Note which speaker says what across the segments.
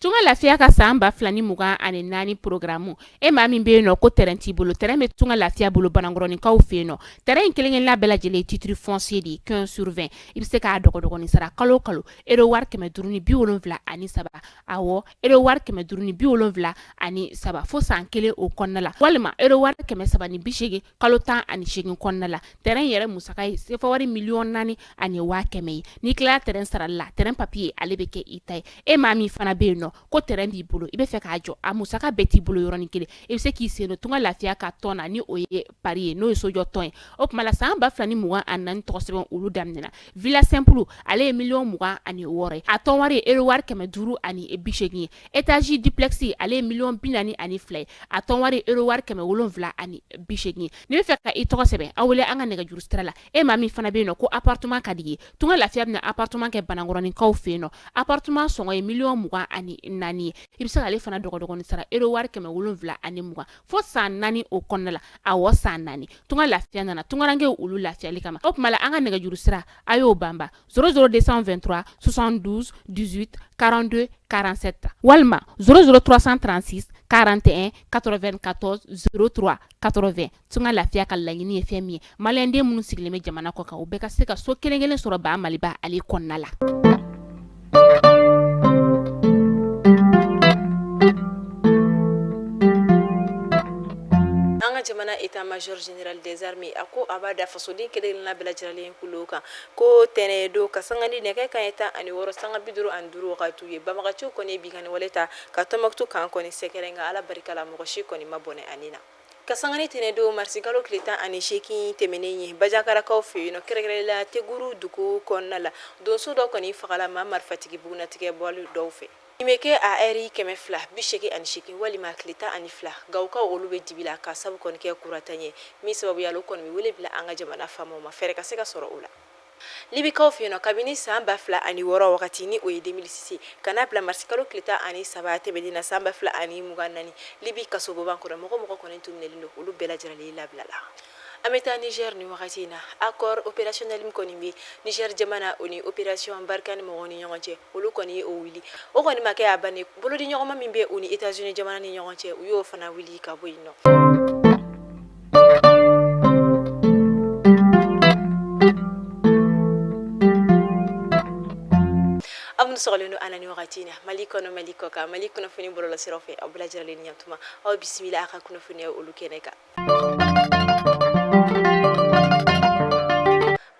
Speaker 1: Tunga Lafiya ka san 2024 programme, e maa min bɛ yen nɔ ko terrain t'i bolo, terrain bɛ Tunga Lafiya bolo Banankɔrɔninkaw fɛ yen nɔ. Terrain in kelen-kelenna bɛɛ lajɛlen ye titre foncier de ye, 15 sur 20. I bɛ se k'a dɔgɔdɔgɔnin sara kalo o kalo, euro wari 573, awɔ, euro wari 573 fo san kelen o kɔnɔna la, walima euro wari 380 kalo 18 kɔnɔna la. Terrain yɛrɛ musaka ye sefa wari 4,1 miliyɔn ye. N'i tilala terrain sarali la, terrain papier ale bɛ kɛ i ta ye. E maa min fana bɛ yen nɔ ko terrain b'i bolo, i bɛ fɛ k'a jɔ, a musaka bɛɛ t'i bolo yɔrɔnin kelen, i bɛ se k'i sen don Tunga Lafiya ka tɔn na, ni o ye pari ye, n'o ye sojɔ tɔn ye. O tuma la, san 2024 tɔgɔ sɛbɛn olu daminɛna. Villa simple, ale ye 26 miliyɔn ye, a tɔn wari ye euro wari 580 ye. Étage duplex, ale ye 42 miliyɔn ye, a tɔn wari euro wari 780 ye. N'i bɛ fɛ ka i tɔgɔ sɛbɛn, aw wele an ka nɛgɛjuru sira la. E maa min fana bɛ yen nɔ ko appartement ka di ye, Tunga Lafiya bɛna appartement kɛ Banankɔrɔninkaw fɛ yen nɔ. Appartement sɔngɔ ye 24 miliyɔn ye. I bɛ se k'ale fana dɔgɔdɔgɔnin sara euro wari 720 fo san 4 o kɔnɔna la. Awɔ, san 4. Tunga Lafiya nana tungarankew olu lafiyali kama. O tuma la, an ka nɛgɛjuru sira, a y'o banba: 00 223 72 18 42 47, walima 00 336 41 94 03 80. Tunga Lafiya ka laɲini ye fɛn min ye, maliyɛnden minnu sigilen bɛ jamana kɔ kan, u bɛɛ ka se ka so kelen kelen sɔrɔ ba Maliba ale kɔnɔna la.
Speaker 2: An ka jamana état major général des armées, a ko a b'a da fasoden kelen-kelenna bɛɛ lajɛlen kulo kan ko tɛnɛ don, ka sanga ni nɛgɛ kanɲɛ 16 sanga 55 wagati ye, banbagaciw kɔni ye binkanni wale ta ka Tɔnbɔkutu camp kɔni sɛgɛrɛ, nka Ala barika la, mɔgɔ si kɔni ma bɔnɛ a ni na. Ka sanga ni tɛnɛ don marisikalo tile 18 tɛmɛnen ye, Bajangarakaw fɛ yen nɔ, kɛrɛnkɛrɛnnenya la Teguru dugu kɔnɔna la, donso dɔ kɔni fagala maa marifatigi bugunnatigɛ bɔli dɔw fɛ. Nin bɛ kɛ a ɛri 288 walima tile 12. Gawokaw olu bɛ dibi la ka sabu kɔni kɛ kurantanya ye min sababuya la, u kɔni bɛ wele bila an ka jamana faamaw ma, fɛɛrɛ ka se ka sɔrɔ o la. Libikaw fɛ yen nɔ, kabini san 2006 wagati, ni o ye 2006, ka n'a bila marisikalo tile 13 tɛmɛnen na san 2024, Libi kasobonba kɔnɔ, mɔgɔ mɔgɔ kɔni tun minɛlen don, olu bɛɛ lajɛlen labilala. An bɛ taa Niger nin wagati in na. Accord opérationnel min kɔni bɛ Niger jamana o ni opération Barkhane mɔgɔw ni ɲɔgɔn cɛ, olu kɔni ye o wuli. O kɔni ma kɛ a bannen, bolodi ɲɔgɔnma min bɛ u ni États-Unis jamana ni ɲɔgɔn cɛ, u y'o fana wuli ka bɔ yen nɔ. Aw minnu sɔgɔlen don an na nin wagati in na, Mali kɔnɔ, Mali kɔ kan, Mali kunnafoni bɔlɔlɔsiraw fɛ, aw bɛɛ lajɛlen ni ɲantuma, aw bisimila a ka kunnafoniya olu kɛnɛ kan.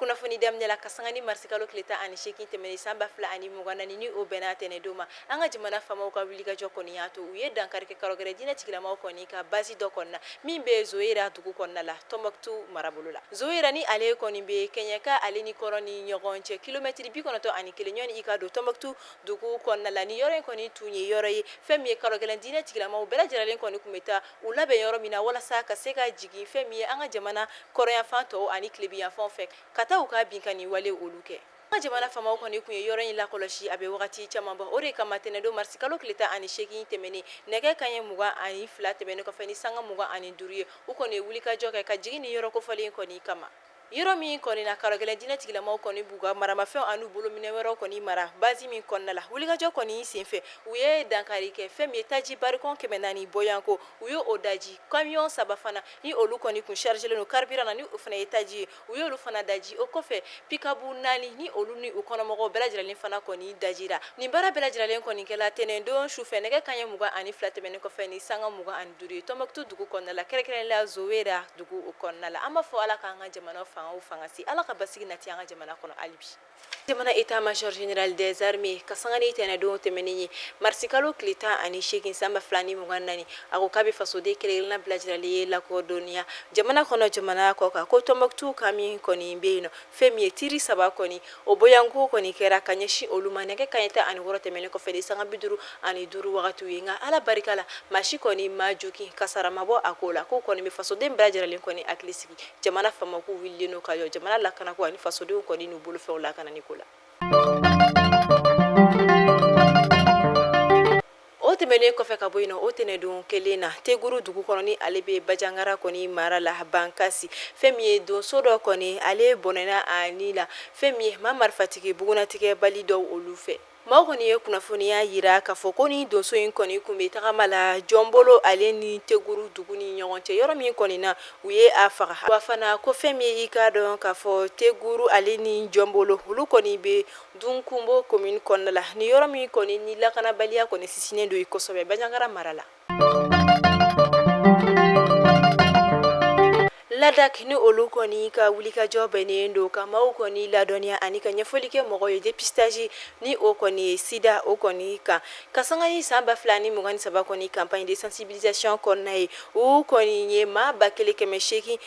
Speaker 2: Kunnafoni daminɛ la, ka sanga ni marisikalo tile 18 tɛmɛnen san 2024, ni o bɛnna tɛnɛdon ma, an ka jamana faamaw ka wulikajɔ kɔni y'a to u ye dankari kɛ karɔgɛlɛn diinɛ tigilamaw kɔni ka base dɔ kɔnɔna min bɛ Zoyera dugu kɔnɔna la, Tɔnbɔkutu marabolo la. Zoyera ni ale kɔni bɛ kɛɲɛka ale ni kɔrɔn ni ɲɔgɔn cɛ kilomɛtiri 91 ɲɔni i ka don Tɔnbɔkutu dugu kɔnɔna la. Ni yɔrɔ in kɔni tun ye yɔrɔ ye, fɛn min ye karɔgɛlɛn diinɛ tigilamaw bɛɛ lajɛlen kɔni tun bɛ taa u labɛn yɔrɔ min na walasa ka se ka jigin fɛn min ye an ka jamana kɔrɔnyanfan tɔw ani tilebinyanfanw fɛ, ka taa u ka binkanni wale olu kɛ. An ka jamana faamaw kɔni tun ye yɔrɔ in lakɔlɔsi a bɛ wagati caman bɔ. O de kama, tɛnɛndon marisikalo tile 18 tɛmɛnen, nɛgɛ kanɲɛ 22 tɛmɛnen kɔfɛ ni sanga 25 ye, u kɔni ye wulikajɔ kɛ ka jigin ni yɔrɔ kofɔlen kɔni kama, yɔrɔ min kɔni na karɔgɛlɛn diinɛ tigilamaw kɔni b'u ka maramafɛnw an'u bolominɛ wɛrɛw kɔni mara base min kɔnɔna la. Wulikajɔ kɔni senfɛ, u ye dankari kɛ fɛn min ye taji barikɔn 400 bɔyanko, u ye o daji. Kamiyɔn saba fana, ni olu kɔni kun chargelen don carburant na, ni o fana ye taji ye, u y'olu fana daji. O kɔfɛ, pick-up naani, ni olu ni u kɔnɔmɔgɔw bɛɛ lajɛlen fana kɔni dajira. Nin baara bɛɛ lajɛlen kɔni kɛla tɛnɛndon sufɛ, nɛgɛ kanɲɛ 22 tɛmɛnen kɔfɛ ni sanga 25 ye, Tɔnbɔkutu dugu kɔnɔna la, kɛrɛnkɛrɛnnenya la Zowera dugu o kɔnɔna la. An b'a fɔ Ala k'an ka jamana fangaw fanga se, Ala ka basigi nati an ka jamana kɔnɔ hali bi. Jamana état major général des armées, ka sanga ni tɛnɛdon tɛmɛnen ye marisikalo tile 18 san 2024, a ko k'a bɛ fasoden kelen-kelenna bɛɛ lajɛlen ye lakodɔnniya jamana kɔnɔ, jamana kɔ kan, ko Tɔnbɔkutu camp min kɔni bɛ yen nɔ, fɛn min ye tiri saba kɔni, o bɔyanko kɔni kɛra ka ɲɛsin olu ma nɛgɛ kanɲɛ 16 tɛmɛnen kɔfɛ ni sanga 55 wagatiw ye. Nka Ala barika la, maa si kɔni ma jogin, kasara ma bɔ a ko la. K'o kɔni bɛ fasoden bɛɛ lajɛlen kɔni hakili sigi, jamana faamaw k'u wulilen don ka jɔ jamana lakanako ani fasodenw kɔni n'u bolofɛnw lakanani ko la. O tɛmɛnen kɔfɛ ka bɔ yen nɔ, o tɛnɛdon kelen na, Teguru dugu kɔnɔ, ni ale bɛ Bajangara kɔni mara la, Bankasi, fɛn min ye donso dɔ kɔni, ale bɔnɛna a ni la, fɛn min ye maa marifatigi bugunnatigɛbali dɔw olu fɛ. Maaw kɔni ye kunnafoniya yira k'a fɔ ko ni donso in kɔni kun bɛ tagama la Jɔnbolo ale ni Teguru dugu ni ɲɔgɔn cɛ, yɔrɔ min kɔni na u ye a faga. Wa fana ko fɛn min i k'a dɔn k'a fɔ Teguru ale ni Jɔnbolo, olu kɔni bɛ Dunkunbo commune kɔnɔna la, ni yɔrɔ min kɔni ni lakanabaliya kɔni sinsinnen don kosɛbɛ Banjagara mara la. Ladak ni olu kɔni ka wulikajɔ bɛnnen don ka maaw kɔni ladɔnniya ani ka ɲɛfɔli kɛ mɔgɔw ye dépistage ni o kɔni ye sida o kɔni kan, ka sanga ni san 2023 kɔni campagne de sensibilisation kɔnɔna ye. U kɔni ye maa 1817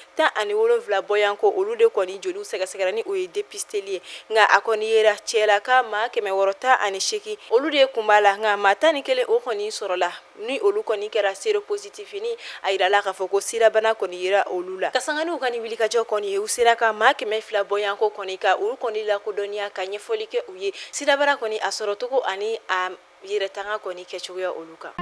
Speaker 2: bɔyanko, olu de kɔni joliw sɛgɛsɛgɛra ni o ye dépisteli ye. Nka a kɔni yera cɛlaka maa 618, olu de kun b'a la, nka maa 11 o kɔni sɔrɔla ni olu kɔni kɛra séropositif, ni a yirala k'a fɔ ko sidabana kɔni yera olu la. Ka sanga n'u ka ni wulikajɔ kɔni ye, u sera ka maa 200 bɔyanko kɔni ka olu kɔni lakodɔnniya ka ɲɛfɔli kɛ u ye sidabana kɔni a sɔrɔcogo ani a yɛrɛtanga kɔni kɛcogoya olu kan.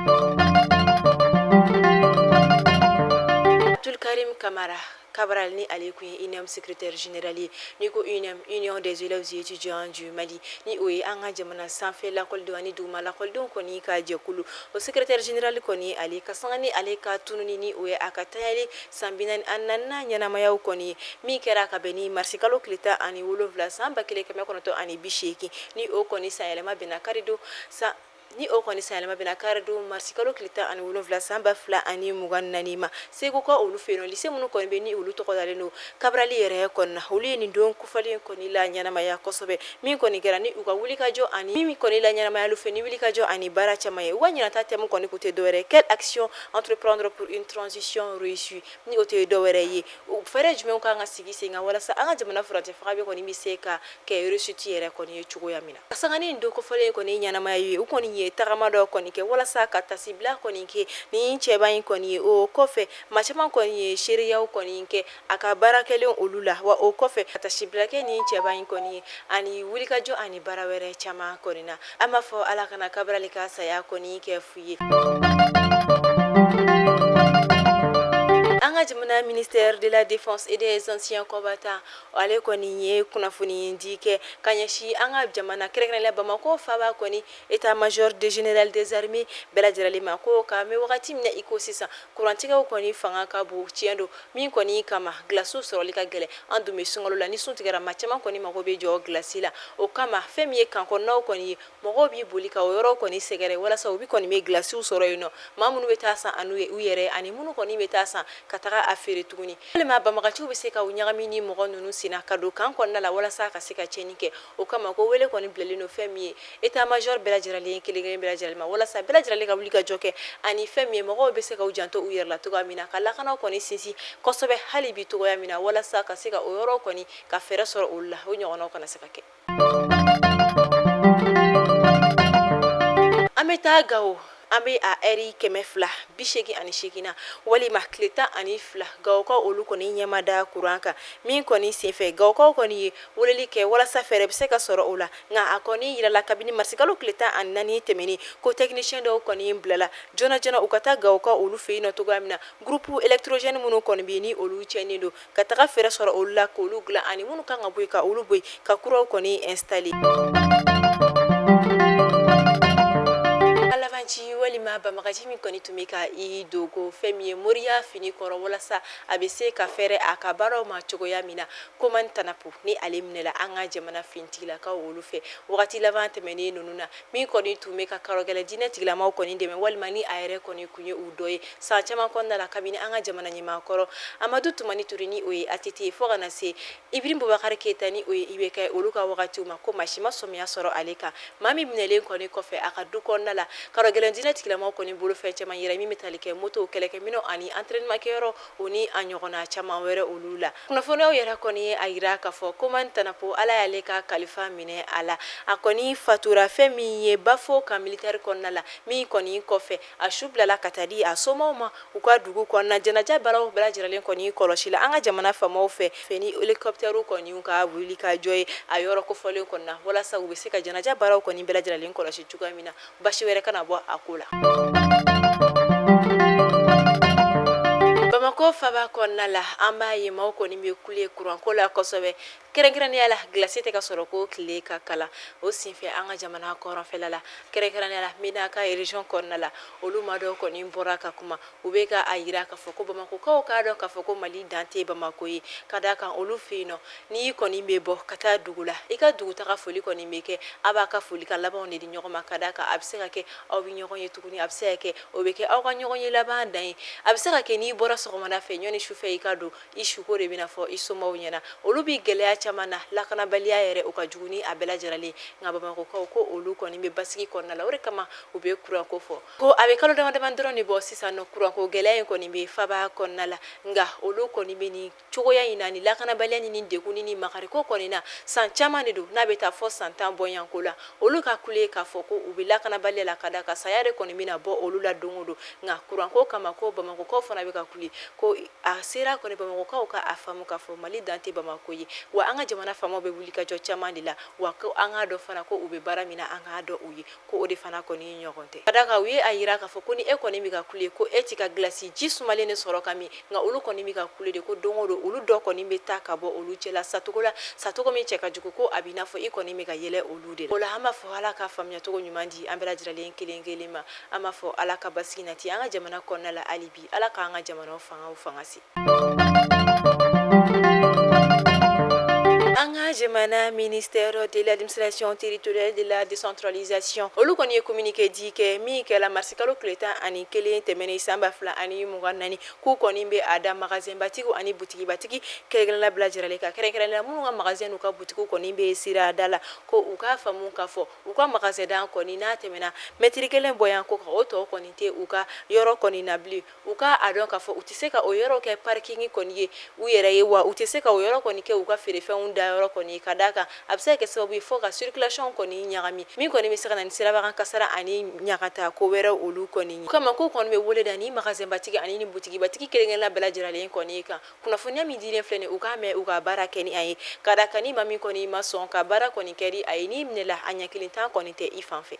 Speaker 2: Abdulkarim Kamara Cabral ni ale kun ye UNEEM secrétaire général ye. N'i ko UNEEM, Union des élèves et étudiants du Mali, ni o ye an ka jamana sanfɛ lakɔlidenw ani duguma lakɔlidenw kɔni ka jɛkulu, o secrétaire général kɔni ale, ka sanga ni ale ka tununi, ni o ye a ka tanyali san 44nan ɲɛnamayaw kɔni ye, min kɛra ka bɛn ni marisikalo tile 17 san 1980, ni o kɔni sanyɛlɛma bɛnna karidon san ni o kɔni sanyɛlɛma bɛnna karidon marisikalo tile 17 san 2024 ma Segu ka olu fɛ yen. Lycée minnu kɔni bɛ ni olu tɔgɔ dalen don Cabral yɛrɛ kɔni, olu ye nin don kofɔlen kɔni la ɲɛnamaya kosɛbɛ, min kɔni kɛra ni u ka wulikajɔ ani min kɔni la ɲɛnamayali fɛ ni wulikajɔ ani baara caman ye. U ka ɲinata thème kɔni kun tɛ dɔwɛrɛ: quelle action entreprendre pour une transition réussie? Ni o tɛ dɔwɛrɛ ye, fɛɛrɛ jumɛn kan ka sigi sen kan walasa an ka jamana furancɛ fanga bɛ kɔni bɛ se ka kɛ réussite yɛrɛ kɔni ye cogoya min na. Ka sanga ni don kofɔlen kɔni ɲɛnamaya ye, u kɔni ye tagama dɔ kɔni kɛ walasa ka tasibila kɔni kɛ ni cɛba in kɔni ye. O kɔfɛ, maa caman kɔni ye seereyaw kɔni kɛ a ka baara kɛlen olu la. Wa o kɔfɛ, ka tasibila kɛ ni cɛba in kɔni ye ani wulikajɔ ani baara wɛrɛ caman kɔni na. An b'a fɔ Ala kana Cabral ka saya kɔni kɛ fu ye. An ka jamana ministère de la défense et des anciens combattants, ale kɔni ye kunnafoni di kɛ ka ɲɛsin an ka jamana, kɛrɛnkɛrɛnnenya Bamakɔ faaba kɔni état major de général des armées bɛɛ lajɛlen ma, ko k'an bɛ wagati min na i ko sisan, kurantigɛw kɔni fanga ka bon. Tiɲɛ don, min kɔni kama glace sɔrɔli ka gɛlɛn. An dun bɛ sunkalo la, ni sun tigɛra, maa caman kɔni mago bɛ jɔ glace la. O kama, fɛn min ye camp kɔnɔnaw kɔni ye, mɔgɔw b'i boli ka o yɔrɔ kɔni sɛgɛrɛ walasa u bɛ kɔni bɛ glacew sɔrɔ yen nɔ. Maa minnu bɛ taa san an'u ye u yɛrɛ ani minnu kɔni bɛ taa san ka taga a feere tuguni, walima banbagaciw bɛ se ka u ɲagami ni mɔgɔ ninnu senna ka don camp kɔnɔna la walasa ka se ka tiɲɛni kɛ. O kama, ko wele kɔni bilalen don fɛn min ye état major bɛɛ lajɛlen kelen kelen bɛɛ lajɛlen ma, walasa bɛɛ lajɛlen ka wuli ka jɔ kɛ ani fɛn min ye mɔgɔw bɛ se ka u janto u yɛrɛ la cogoya min na, ka lakana kɔni sinsin kosɛbɛ hali bi cogoya min na, walasa ka se ka o yɔrɔ kɔni ka fɛɛrɛ sɔrɔ olu la, o ɲɔgɔnnaw kana se ka kɛ. An bɛ taa Gawo. An bɛ a ɛri 288 na, walima tile 12, Gawokaw olu kɔni ɲɛma da kuran kan. Min kɔni senfɛ, Gawokaw kɔni ye weleli kɛ walasa fɛɛrɛ bɛ se ka sɔrɔ o la. Nka a kɔni yirala kabini marisikalo tile 14 tɛmɛnen ko technicien dɔw kɔni bilala joona joona u ka taa Gawokaw olu fɛ yen nɔ cogoya min na, groupe électrogène minnu kɔni bɛ yen ni olu tiɲɛnen don, ka taga fɛɛrɛ sɔrɔ olu la k'olu dilan, ani minnu kan ka bɔ yen ka olu bɔ yen, ka kuraw kɔni installer. Alabanci walima banbagaci min kɔni tun bɛ ka i dogo fɛn min ye moriya fini kɔrɔ walasa a bɛ se ka fɛɛrɛ a ka baaraw ma cogoya min na, Koman Tanapo, ni ale minɛla an ka jamana finitigilakaw olu fɛ wagati laban tɛmɛnen ninnu na, min kɔni tun bɛ ka karɔgɛlɛn diinɛ tigilamaw kɔni dɛmɛ, walima ni a yɛrɛ kɔni kun ye u dɔ ye san caman kɔnɔna la, kabini an ka jamana ɲɛmaa kɔrɔ Amadu Tumani Ture, ni o ye ATT ye, fo ka na se Ibrahim Bubakari Keyita, ni o ye IBK ye, olu ka wagatiw ma, ko maa si ma sɔmiya sɔrɔ ale kan. Maa min minɛlen kɔni kɔfɛ a ka du kɔnɔna la, karɔgɛlɛn diinɛ tigilamaw kɔni bolo fɛn caman yɛrɛ min bɛ tali kɛ motow, kɛlɛkɛminɛnw ani entraînement kɛyɔrɔ, o ni a ɲɔgɔnna caman wɛrɛ olu la. Kunnafoniyaw yɛrɛ kɔni ye a yira k'a fɔ Koman Tanapo, Ala y'ale ka kalifa minɛ a la. A kɔni fatura fɛn min ye Bafo camp militaire kɔnɔna la. Min kɔni kɔfɛ, a su bilala ka taa di a somaw ma u ka dugu kɔnɔna. Janaja baaraw bɛɛ lajɛlen kɔni kɔlɔsi la an ka jamana faamaw fɛ fɛ ni hélicoptère kɔni ka wuli ka jɔ ye a yɔrɔ kofɔlen kɔnɔna na, walasa u bɛ se ka janaja baaraw kɔni bɛɛ lajɛlen kɔlɔsi cogoya min na, basi wɛrɛ kana bɔ a ko la. Bamakɔ Bamakɔ faba kɔnɔna la, an b'a ye maaw kɔni bɛ kule kuranko la kosɛbɛ, kɛrɛnkɛrɛnnenya la glace tɛ ka sɔrɔ ko tile ka kalan. O senfɛ, an ka jamana kɔrɔnfɛla la, kɛrɛnkɛrɛnnenya la Menaka région kɔnɔna la, olu maa dɔw kɔni bɔra ka kuma. U bɛ ka a yira k'a fɔ ko Bamakɔkaw k'a dɔn k'a fɔ ko Mali dan tɛ Bamakɔ ye, ka d'a kan olu fɛ yen nɔ, n'i kɔni bɛ bɔ ka taa dugu la, i ka dugutaga foli kɔni bɛ kɛ, a b'a ka foli ka labanw de di ɲɔgɔn ma, ka d'a kan a bɛ se ka kɛ aw bɛ ɲɔgɔn ye tuguni, a bɛ se ka kɛ o bɛ kɛ aw ka ɲɔgɔn ye laban dan ye. A bɛ se ka kɛ n'i bɔra sɔgɔmada fɛ, ɲɔni sufɛ i ka don, i suko de bɛna fɔ i somaw ɲɛna. Olu bɛ gɛlɛya caman na, lakanabaliya yɛrɛ o ka jugu ni a bɛɛ lajɛlen. Nka Bamakɔkaw ko olu kɔni bɛ basigi kɔnɔna la, o de kama u bɛ kuranko fɔ ko a bɛ kalo dama dama dɔrɔn de bɔ sisan nɔ, kuranko gɛlɛya in kɔni bɛ faba kɔnɔna la. Nka olu kɔni bɛ nin cogoya in na, ni lakanabaliya ni degun ni makariko kɔni na, san caman de don, n'a bɛ taa fɔ san 10 bɔɲɔgɔnko la. Olu ka kule k'a fɔ ko u bɛ lakanabaliya la, ka da kan saya de kɔni bɛna bɔ olu la don o don. Nka kuranko kama, ko Bamakɔkaw fana bɛ ka kule ko a sera kɔni Bamakɔkaw ka a faamu k'a fɔ Mali dan tɛ Bamakɔ ye, wa an ka jamana faamaw bɛ wuli ka jɔ caman de la, wa ko an k'a dɔn fana ko u bɛ baara min na, an k'a dɔn u ye ko o de fana kɔni ɲɔgɔn tɛ. Ka da kan u ye a yira k'a fɔ ko ni e kɔni bɛ ka kule ko e t'i ka glace ji sumalen de sɔrɔ ka min, nka olu kɔni bɛ ka kule de ko don o don olu dɔ kɔni bɛ taa ka bɔ olu cɛla sacogo la, sacogo min cɛ ka jugu, ko a b'i n'a fɔ i kɔni bɛ ka yɛlɛ olu de la. O la an b'a fɔ Ala ka faamuyacogo ɲuman di an bɛɛ lajɛlen kelen kelen ma. An b'a fɔ Ala ka basigi nati an ka jamana kɔnɔna la hali bi. Ala k'an ka jamana fangaw fanga se. An ka jamana ministère de l'administration territoriale, de la décentralisation, olu kɔni ye communiqué di kɛ min kɛla marisikalo tile 11 tɛmɛnen san 2024, k'u kɔni bɛ a da magasinbatigiw ani butigibatigi kɛrɛnkɛrɛnnenya bɛɛ lajɛlen kan, kɛrɛnkɛrɛnnenya minnu ka magasin n'u ka butigiw kɔni bɛ sirada la, ko u k'a faamu k'a fɔ u ka magasin dan kɔni n'a tɛmɛna mɛtiri kelen bɔyan ko kan, o tɔ kɔni tɛ u ka yɔrɔ kɔni na bilen. U ka a dɔn k'a fɔ u tɛ se ka o yɔrɔ kɛ parking kɔni ye u yɛrɛ ye, wa u tɛ se ka o yɔrɔ kɔni kɛ u ka feerefɛnw da yɔrɔ kɔni ye, ka d'a kan a bɛ se ka kɛ sababu ye fo ka circulation kɔni ɲagami, min kɔni bɛ se ka na ni sirabakan kasara ani ɲagata ko wɛrɛ olu kɔni ye. Kama ko kɔni bɛ wele da ni magasinbatigi ani ni butigibatigi kelen-kelenna bɛɛ lajɛlen kɔni ye kan, kunnafoniya min dilen filɛ nin, u k'a mɛn, u ka baara kɛ ni a ye, ka da kan ni maa min kɔni ma sɔn ka baara kɔni kɛ ni a ye, n'i minɛla, a ɲɛ kelen tan kɔni tɛ i fan fɛ.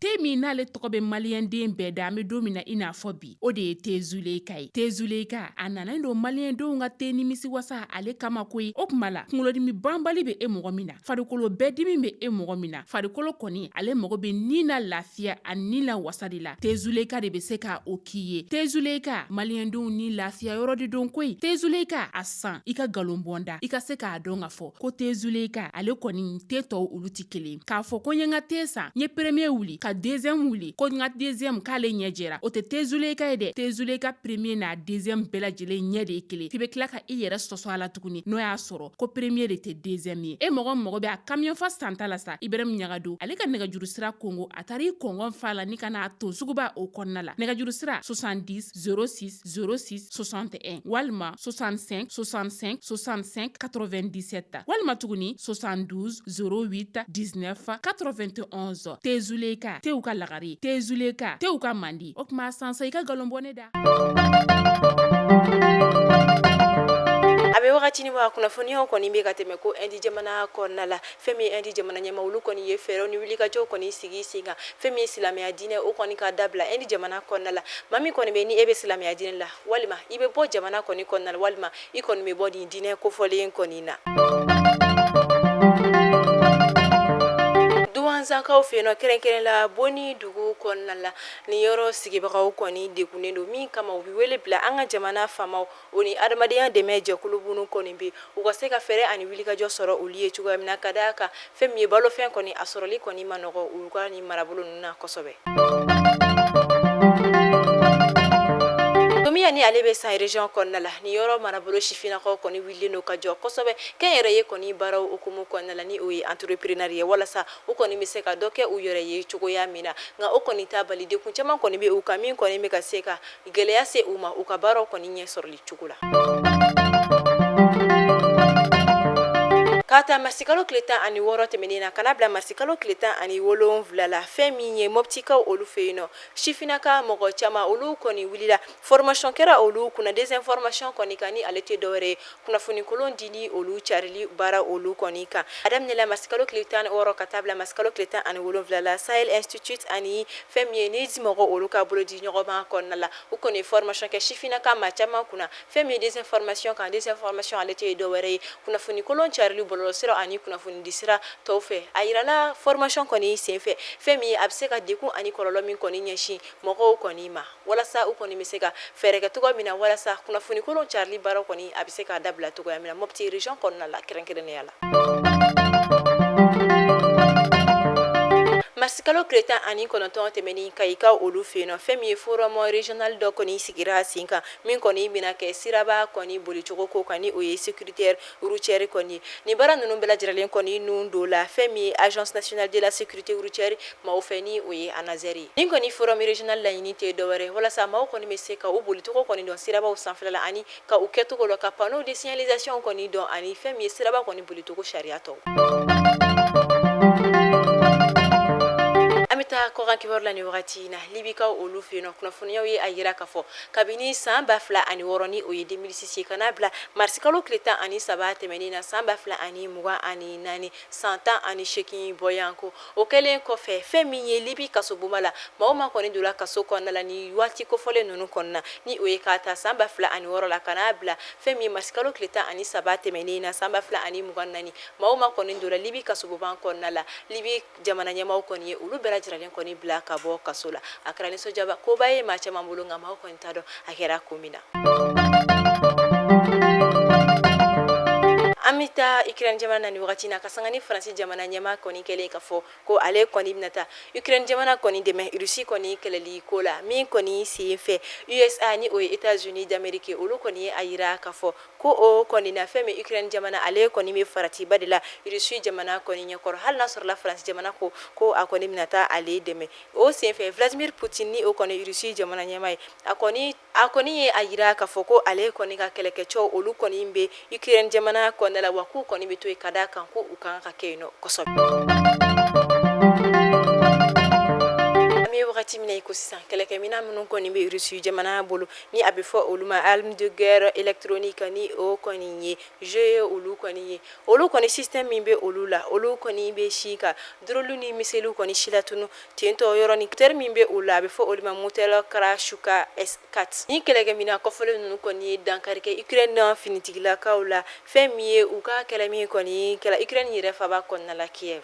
Speaker 1: Te min n'ale tɔgɔ bɛ maliyɛnden bɛɛ da, an bɛ don min na i n'a fɔ bi, o de ye te Zuleyika ye. Te Zuleyika, a nana don maliyɛndenw ka te nimisi wasa ale kama koyi. O tuma la, kunkolodimi banbali bɛ e mɔgɔ min na, farikolo bɛɛ dimi bɛ e mɔgɔ min na, farikolo kɔni ale mago bɛ ni na lafiya ani ni la wasa de la, te Zuleyika de bɛ se ka o k'i ye. Te Zuleyika, maliyɛndenw ni lafiya yɔrɔ de don koyi. Te Zuleyika, a san i ka nkalon bɔ n da, i ka se k'a dɔn k'a fɔ ko te Zuleyika ale kɔni te tɔw olu tɛ kelen. K'a fɔ ko n ye n ka te san, n ye premier wuli ka deuxième wuli, ko n ka deuxième k'ale ɲɛ jɛra, o tɛ te Zuleyika ye dɛ. Te Zuleyika premier n'a deuxième bɛɛ lajɛlen ɲɛ de ye kelen. F'i bɛ tila ka i yɛrɛ sɔsɔ a la tuguni, n'o y'a sɔrɔ ko premier de tɛ deuxième ye. E mɔgɔ mago bɛ a camion fa santa la sa, Ibrahim Ɲagado ale ka nɛgɛjuru sira kongo, a taara i kɔngɔn fa la ni ka n'a ton suguba o kɔnɔna la. Nɛgɛjuru sira 70 06 06 61 walima 65 65 65 97 walima tuguni 72 08 19 91. Te Zuleyika, tew ka lagare, te Zuleyika, tew ka mandi. O tuma sansa i ka nkalon bɔ ne da.
Speaker 2: A bɛ wagati wa kunnafoniyaw kɔni bɛ ka tɛmɛ ko Inde jamana kɔnɔna la, fɛn min Inde jamana ɲɛmaa, olu kɔni ye fɛɛrɛw ni wulikajɔw kɔni sigi sen kan, fɛn min silamɛya diinɛ o kɔni ka dabila Inde jamana kɔnɔna la. Maa min kɔni bɛ ni e bɛ silamɛya diinɛ la, walima i bɛ bɔ jamana kɔni kɔnɔna la, walima i kɔni bɛ bɔ nin diinɛ kofɔlen kɔni na. Duwanzakaw fɛ yen nɔ, kɛrɛnkɛrɛn la Boni dugu kɔnɔna la, nin yɔrɔ sigibagaw kɔni degunnen don, min kama u bɛ wele bila an ka jamana faamaw o ni adamadenya dɛmɛ jɛkulu minnu kɔni bɛ, u ka se ka fɛɛrɛ ani wulikajɔ sɔrɔ olu ye cogoya min na, ka d'a kan fɛn min ye balofɛn kɔni a sɔrɔli kɔni ma nɔgɔ olu ka nin marabolo ninnu na kosɛbɛ. Tomiya ni ale bɛ San région kɔnɔna la, nin yɔrɔ marabolo sifinnakaw kɔni wulilen don ka jɔ kosɛbɛ kɛnyɛrɛye kɔni baaraw hukumu kɔnɔna la, ni o ye entrepreneur ye, walasa u kɔni bɛ se ka dɔ kɛ u yɛrɛ ye cogoya min na. Nka o kɔni t'a bali degun caman kɔni bɛ u kan, min kɔni bɛ ka se ka gɛlɛya se u ma u ka baaraw kɔni ɲɛ sɔrɔli cogo la. K'a ta marisikalo tile 16 tɛmɛnen na ka n'a bila marisikalo tile 17 la, fɛn min ye Mɔptikaw olu fɛ yen nɔ, sifinnaka mɔgɔ caman olu kɔni wulila, formation kɛra olu kunna désinformation kɔni kan, ni ale tɛ dɔwɛrɛ ye kunnafoni kolon dili olu carili baara olu kɔni kan. A daminɛla marisikalo tile 16 ka taa bila marisikalo tile 17 la, Sahel Institute ani fɛn min ye NIDS mɔgɔ olu ka bolodi ɲɔgɔnma kɔnɔna la, u kɔni ye formation kɛ sifinnaka maa caman kunna fɛn min ye désinformation kan. Désinformation ale tɛ dɔwɛrɛ ye kunnafoni kolon carili bɔlɔlɔsira ani kunnafoni disira tɔw fɛ. A yirala formation kɔni senfɛ fɛn min a bɛ se ka degun ani kɔlɔlɔ min kɔni ɲɛsin mɔgɔw kɔni ma, walasa u kɔni bɛ se ka fɛɛrɛ kɛ cogoya min na walasa kunnafoni kolon carili baara kɔni a bɛ se ka dabila cogoya min na Mopti région kɔnɔna la kɛrɛnkɛrɛnnenya la. Marisikalo tile 19 tɛmɛnen Kayikaw olu fɛ yen nɔ, fɛn min ye forum régional dɔ kɔni sigira sen kan min kɔni bɛna kɛ siraba kɔni bolicogo ko kan, ni o ye sécurité routière kɔni. Nin baara ninnu bɛɛ lajɛlen kɔni nun don la fɛn min ye Agence nationale de la sécurité routière maaw fɛ, ni o ye ANASER ye. Nin kɔni forum régional laɲini tɛ dɔwɛrɛ walasa maaw kɔni bɛ se ka u bolicogo kɔni dɔn sirabaw sanfɛla la, ani ka u kɛcogo dɔn, ka panneau de signalisation kɔni dɔn, ani fɛn min ye siraba kɔni bolicogo sariya tɔw. An bɛ taa kɔkan kibaru la nin wagati in na. Libikaw olu fɛ yen nɔ, kunnafoniyaw ye a yira k'a fɔ kabini san 2006, ni o ye 2006 ye, ka n'a bila marisikalo tile 13 tɛmɛnen na san 2024, san 18 bɔyanko o kɛlen kɔfɛ, fɛn min ye Libi kasobonba la, maa o maa kɔni donna kaso kɔnɔna la ni waati kofɔlen ninnu kɔnɔna, ni o ye k'a ta san 2006 la ka n'a bila fɛn min ye marisikalo tile 13 tɛmɛnen na san 2024, maa o maa kɔni donna Libi kasobonba kɔnɔna la, Libi jamana ɲɛmaaw kɔni ye olu bɛɛ lajɛlen kɔni bila ka bɔ kaso la. A kɛra nisɔndiyaba koba ye maa caman bolo, nka maaw kɔni t'a dɔn a kɛra kun min na. An bɛ taa Ukraine jamana na nin wagati na, ka sanga ni Faransi jamana ɲɛmaa kɔni kɛlen k'a fɔ ko ale kɔni bɛna taa Ukraine jamana kɔni dɛmɛ Russie kɔni kɛlɛli ko la, min kɔni sen fɛ USA, ni o ye États-Unis d'Amérique, olu kɔni ye a yira k'a fɔ ko o kɔni na fɛn min Ukraine jamana ale kɔni bɛ faratiba de la Russie jamana kɔni ɲɛkɔrɔ, hali n'a sɔrɔla Faransi jamana ko ko a kɔni bɛna taa ale dɛmɛ. O senfɛ Vladimir Poutine, ni o kɔni Russie jamana ɲɛmaa ye, a kɔni ye a yira k'a fɔ ko ale kɔni ka kɛlɛkɛcɛw olu kɔni bɛ Ukraine jamana kɔnɔna la, wa k'u kɔni bɛ to yen ka d'a kan ko u kan ka kɛ yen nɔ kosɛbɛ. An bɛ wagati min na i ko sisan, kɛlɛkɛminɛn minnu kɔni bɛ Russie jamana bolo, ni a bɛ fɔ olu ma arme de guerre électronique, ni o kɔni ye jeu ye, olu kɔni ye olu kɔni système min bɛ olu la, olu kɔni bɛ si ka drone ni missile kɔni silatunu tentɔ yɔrɔnin. Moteur min bɛ o la, a bɛ fɔ olu ma moteur Krasukha S4. Ni kɛlɛkɛminɛn kɔfɔlen ninnu kɔni ye dankari kɛ Ukraine finitigilakaw la, fɛn min ye u ka kɛlɛ min kɔni kɛla Ukraine yɛrɛ faba kɔnɔna la, Kiev.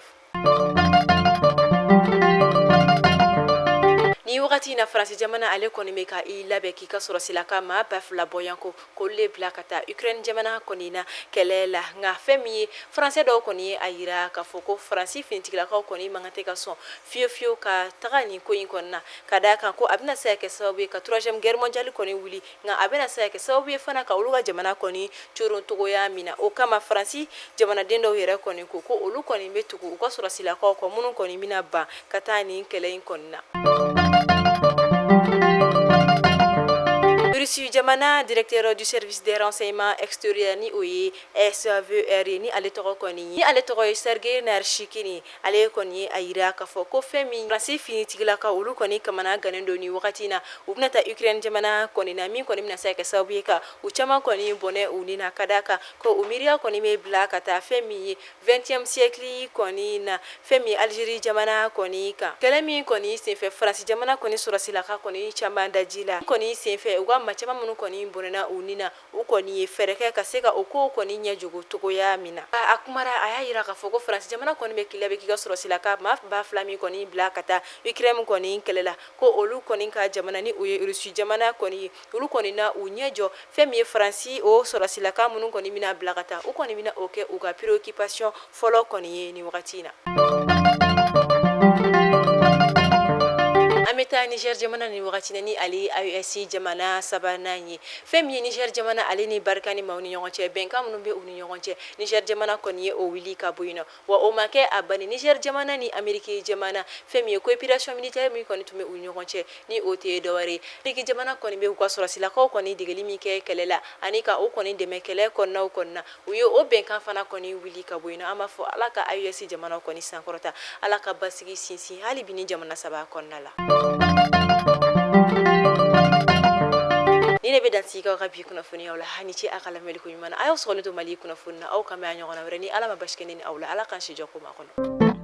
Speaker 2: Ni wagati in na, Faransi jamana ale kɔni bɛ ka i labɛn k'i ka sɔrɔsilaka maa 2000 bɔyanko k'olu le bila ka taa Ukraine jamana kɔni na kɛlɛ la. Nka fɛn min ye faransɛ dɔw kɔni ye a yira k'a fɔ ko Faransi finitigilakaw kɔni man kan tɛ ka sɔn fiyewu fiyewu ka taga nin ko in kɔni na, ka d'a kan ko a bɛna se ka kɛ sababu ye ka troisième guerre mondiale kɔni wuli, nka a bɛna se ka kɛ sababu ye fana ka olu ka jamana kɔni coron togoya min na. O kama Faransi jamanaden dɔw yɛrɛ kɔni ko ko olu kɔni bɛ tugu u ka sɔrɔsilakaw kɔ minnu kɔni bɛna ban ka taa nin kɛlɛ in kɔni na. Russie jamana directeur du service des renseignements extérieurs, ni o ye SVR, ni ale tɔgɔ kɔni ni ale tɔgɔ ye Sergei Naryshkin, ale kɔni ye a yira k'a fɔ ko fɛn min Faransi finitigilakaw olu kɔni kamana gannen don ni wagati in na, u bɛna taa Ukraine jamana kɔni na, min kɔni bɛna se ka kɛ sababu ye ka u caman kɔni bɔnɛ u ni na, ka d'a kan ko u miiriya kɔni bɛ bila ka taa fɛn min ye 20e siècle kɔni na, fɛn min Algérie jamana kɔni kan, kɛlɛ min kɔni senfɛ Faransi jamana kɔni sɔrɔsilaka kɔni caman daji la kɔni senfɛ, u ka maa caman minnu kɔni bɔnɛna u ni na, u kɔni ye fɛɛrɛ kɛ ka se ka o kow kɔni ɲɛjogo togoya min na. A kumara, a y'a yira k'a fɔ ko Faransi jamana kɔni bɛ k'i labɛn k'i ka sɔrɔsilaka maa 2000 min kɔni bila ka taa Ukraine kɔni kɛlɛ la, ko olu kɔni ka jamana, ni o ye Russie jamana kɔni ye, olu kɔni na u ɲɛ jɔ fɛn min ye Faransi o sɔrɔsilaka minnu kɔni bɛna bila ka taa, u kɔni bɛna o kɛ u ka préoccupation fɔlɔ kɔni ye nin wagati in na. An bɛ Bɛ taa Niger jamana ni wagati ni ale AES jamana sabanan ye. Fɛn min ye Niger jamana ale ni Barkhane maaw ni ɲɔgɔn cɛ, bɛnkan minnu bɛ u ni ɲɔgɔn cɛ, Niger jamana kɔni ye o wuli ka bɔ yen nɔ. Wa o ma kɛ a banni, Niger jamana ni Ameriki jamana, fɛn min ye coopération militaire min kɔni tun bɛ u ni ɲɔgɔn cɛ, ni o tɛ dɔwɛrɛ ye, Ameriki jamana kɔni bɛ u ka sɔrɔsilakaw kɔni degeli min kɛ kɛlɛ la ani ka o kɔni dɛmɛ kɛlɛ kɔnɔnaw kɔnɔna, u ye o bɛnkan fana kɔni wuli ka bɔ yen nɔ. An b'a fɔ Ala ka AES jamana kɔni sankɔrɔta, Ala ka basigi sinsin hali bi ni jamana saba kɔnɔna la. Ni ne bɛ dan sigi ka bi kunnafoniyaw la. Aw ni ce a ka lamɛnni ko ɲuman na. A y'aw sɔgɔlen to Mali kunnafoni na. Aw k'an bɛn a ɲɔgɔnna wɛrɛ ni Ala ma basi kɛ ne ni aw la. Ala k'an si jɔ ko ma kɔnɔ.